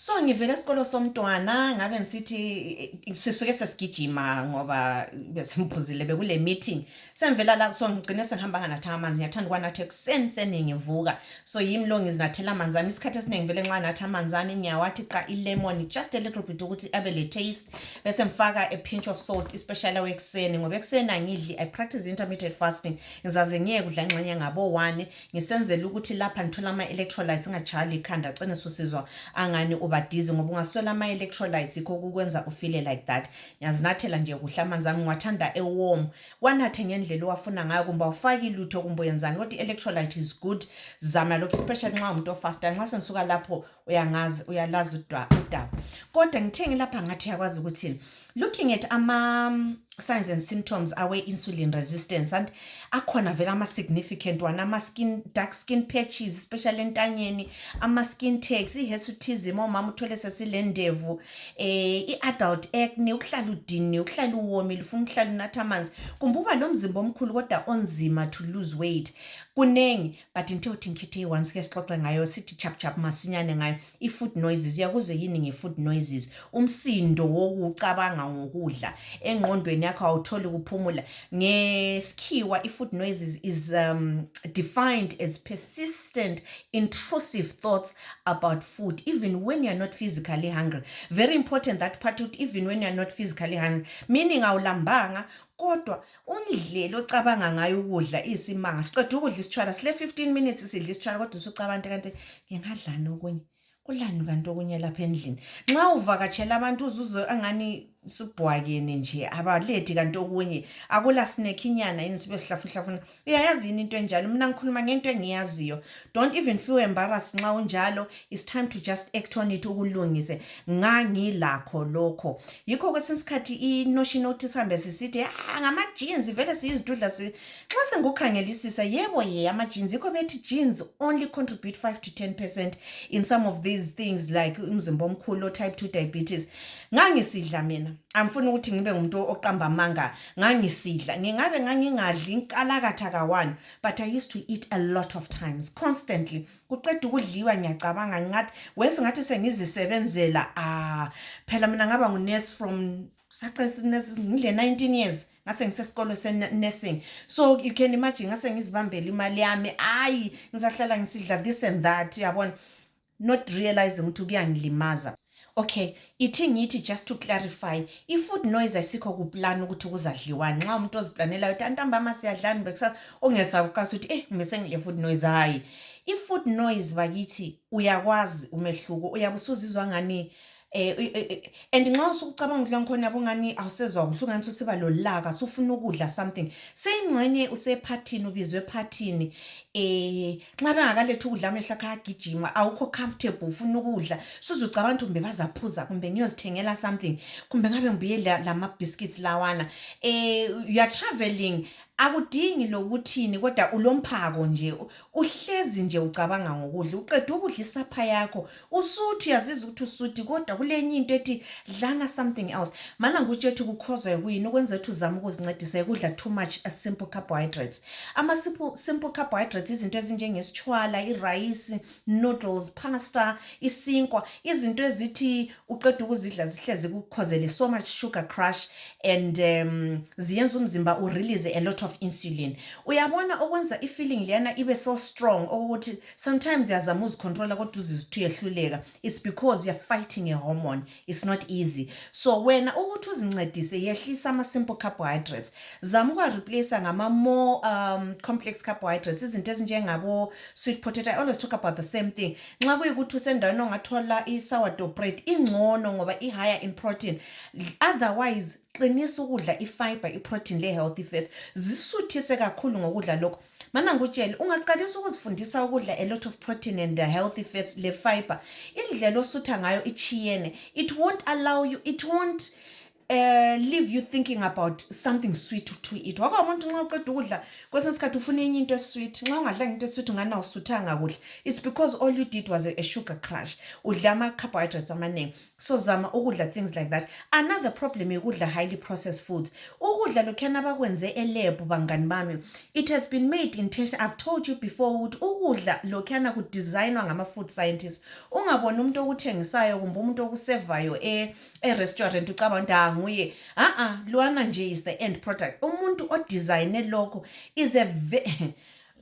So ngivele esikolo somntwana ngabe ngisithi sisuke sesigijima ngoba besimphuzile bekule meeting semvela la so ngigcine sengihamba nganatha amanzi ngiyathanda ukwanatha ekuseni seningi ngivuka so yimi lo ngizinathela amanzi ami isikhathi esiningi vele nxa natha amanzi ami ngiyawathi qa ilemon just a little bit ukuthi abe le taste bese ngifaka a pinch of salt especially awekuseni ngoba ekuseni angidli I practice intermittent fasting ngizaze ngiyeke kudla ingxenye ngabo 1 ngisenzela ukuthi lapha ngithola ama electrolytes ngajali ikhanda agcine susizwa angani ubadizi ngoba ungaswela ama electrolytes ikho kukwenza ufile like that ngiyazinathela nje kuhla amanzi ami ngiwathanda ewarm wanathe ngendlela owafuna ngayo kumbe awufaki lutho kumbe yenzani kodwa electrolyte is good zama lokho especially nxa umuntu ofasta nxa senisuka lapho uyangazi uyalazi udaba kodwa ngithengi lapha ngathi yakwazi ukuthi looking at signs and symptoms awe insulin resistance and akhona vele ama significant one ama dark skin patches especially entanyeni ama skin tags ihesuthism omama uthole sesilendevu iadult acne ukuhlala udini ukuhlala uwomile ufuna ukuhlala unatha amanzi kumbuba lo mzimba omkhulu kodwa onzima to lose weight kunengi but into uthi ngikhethe once ke sixoxe ngayo sithi chap masinyane ngayo i-food noises uyakuzwe yini nge-food noises umsindo wokucabanga ngokudla engqondweni yakho awutholi kuphumula ngesikhiwa i-food noises is defined as persistent intrusive thoughts about food even when you're not physically hungry very important that part even when you're not physically hungry meaning awulambanga kodwa undlela ocabanga ngayo ukudla isimanga siqeda ukudla isitshwala sile 15 minutes sidla isitshwala kodwa usucabanga kanti ngingadlani okunye kulani kanti okunye lapha endlini nxa uvakatshela abantu uzuzwe angani subhwakene nje abaledi kanti okunye akula snack inyana yini sibe sihlafuhlafuna uyayazi yini into enjalo mina ngikhuluma ngento engiyaziyo don't even feel embarrassed nxa unjalo it's time to just act on it ukulungise ngangilakho lokho yikho kwesinye isikhathi inotion notice hambe sisithi ngama jeans vele siyizidudla nxa sengukhangelisisa yebo ama jeans yikho bethi jeans only contribute 5 to 10% in some of these things like umzimba omkhulu type 2 diabetes ngangisidla mina amfuna ukuthi ngibe ngumuntu oqamba amanga ngangisidla ngingabe ngangingadli inkalakatha ka1 but I used to eat a lot of times constantly kuqeda ukudliwa ngiyacabanga ngathi wesingathi sengizisebenzela phela mina ngaba ngunurse from saqesa nurse ngile 19 years ngase ngisesikolo se-nursing so you can imagine ngase ngizibambela imali yami ngizahlala ngisidla this and that yabona not realizing ukuthi kuyangilimaza. Okay, ithi ngithi just to clarify, i-food noise ayisikho kuplan ukuthi kuzadliwani. Nxa umuntu oziplanela uthi antambama siyadlani bekusasa ongesabukasa ukuthi ngibese ngile food noise hayi. I-food noise bakithi uyakwazi umehluko uyabusuzizwa ngani and nxa usucabanga ukudla ngikhona yabo ngani awusezwa ukuthi ngani usiba lolaka sufuna ukudla something seyingxenye usephathini ubizwe ephathini nxa bengakaletha ukudla amehla akagijima awukho comfortable ufuna ukudla suzucabanga ukuthi kumbe bazaphuza kumbe ngiyozithengela something kumbe ngabe ngibuye lama biscuits lawana you are traveling akudingi lokuthini kodwa ulomphako nje uhlezi nje ucabanga ngokudla uqeda ukudla isapha yakho usuthi uyazizwa ukuthi usuthi kodwa kulenye into ethi dlana something else mana ngutshethu kukhozwa kuyini ukwenza ukuthi uzama ukuzincedisa ukudla too much simple carbohydrates ama simple carbohydrates izinto ezinjengesitshwala irice noodles pasta isinkwa izinto ezithi uqeda ukuzidla zihleze kukhozele so much sugar crush and ziyenza umzimba urelease a lot of insulin uyabona okwenza ifeeling liyana ibe so strong ukuthi sometimes yazama uzicontrola kodwa uzizithu yehluleka it's because you're fighting a hormone it's not easy so wena ukuthi uzincedise yehlisa ama simple carbohydrates zama ukwa-replace ngama more complex carbohydrates izinto ezinjengabo sweet potato I always talk about the same thing nxa kuyikuthi usendaweni ongathola i-sourdough bread ingcono ngoba i-higher in protein otherwise qinisa ukudla ifiber iprotein le healthy fats zisuthise kakhulu ngokudla lokho mana ngutshela ungaqalisa ukuzifundisa ukudla a lot of protein and healthy fats le fiber indlela osutha ngayo ichiyene it won't allow you it won't leave you thinking about something sweet to eat. Waka umuntu nxa uqeda ukudla kwesinye isikhathi ufuna enye into sweet. Nxa ungadlanga into sweet ungana usuthanga kudla. It's because all you did was a sugar crush. Udla ama carbohydrates amaningi. So zama ukudla things like that. Another problem ukudla highly processed foods. Ukudla lokhana bakwenze elab bangani bami. It has been made intention. I've told you before ukuthi ukudla lokhana ku designwa ngama food scientists. Ungabona umuntu okuthengisayo kumbe umuntu okusevayo restaurant ucabanga nguye luana nje is the end product. Umuntu odesigne lokho is a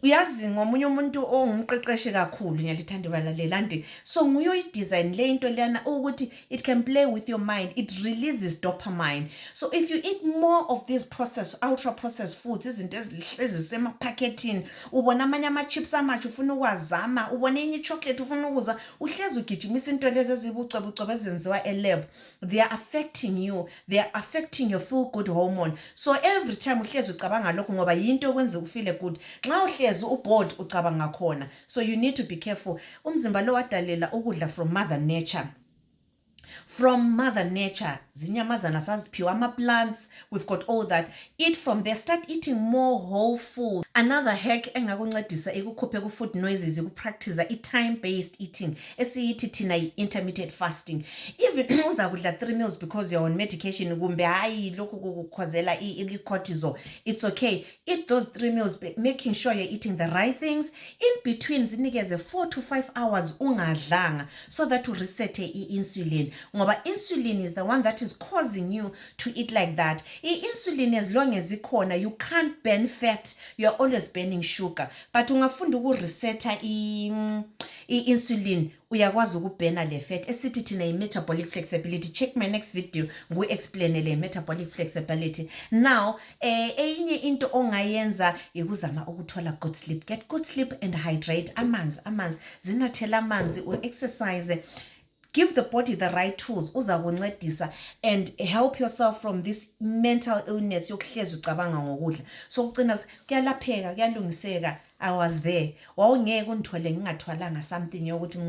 uyazi ngomunye umuntu ongumqeqeshi kakhulu ngiyalithanda balalela andi so nguyo idesign le into lena ukuthi it can play with your mind, it releases dopamine. So if you eat more of these processed ultra processed foods, izinto ezisema packaging, ubona amanye ama chips amatshe ufuna ukwazama, ubona enye chocolate ufuna ukuza, uhlezi ugijimisa into lezi ezibucwebucwe ezenziwa elab, they are affecting you, they are affecting your feel good hormone. So every time uhlezi ucabanga lokho ngoba yinto okwenza ufeel good, nxa uhlezi bored ucabanga khona. So you need to be careful. Umzimba lo wadalela ukudla from mother nature. From mother nature, zinyamazana saziphiwa ama plants, we've got all that. Eat from there, start eating more whole food. Another hack engakuncedisa ekukhuphe ku food noises ukupractice time based eating. Esiyithi thina intermittent fasting. Even uza kudla 3 meals because you're on medication kumbe hayi lokhu kukhozela i-cortisol, it's okay. Eat those 3 meals, making sure you're eating the right things. In between zinikeze 4 to 5 hours ungadlanga so that you reset insulin. Ngoba insulin is the one that is causing you to eat like that. Insulin, as long as ikhona, you can't burn fat, you're always burning sugar. But ungafunda ukureseta insulin, uyakwazi ukubhena le fat. Esithi thina metabolic flexibility. Check my next video ngu explain le metabolic flexibility. Now enye into ongayenza ikuzama ukuthola good sleep. Get good sleep and hydrate. Amanzi zinathela amanzi, exercise. Give the body the right tools uzakuncedisa and help yourself from this mental illness yokuhlezi ucabanga ngokudla. So ugcina kuyalapheka, kuyalungiseka. I was there. Wawungeke undithole ngingathwalanga something yokuthi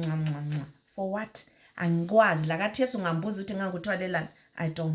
for what? Angikwazi la kaThesu ngambuza ukuthi ngangikuthwalelani. I don't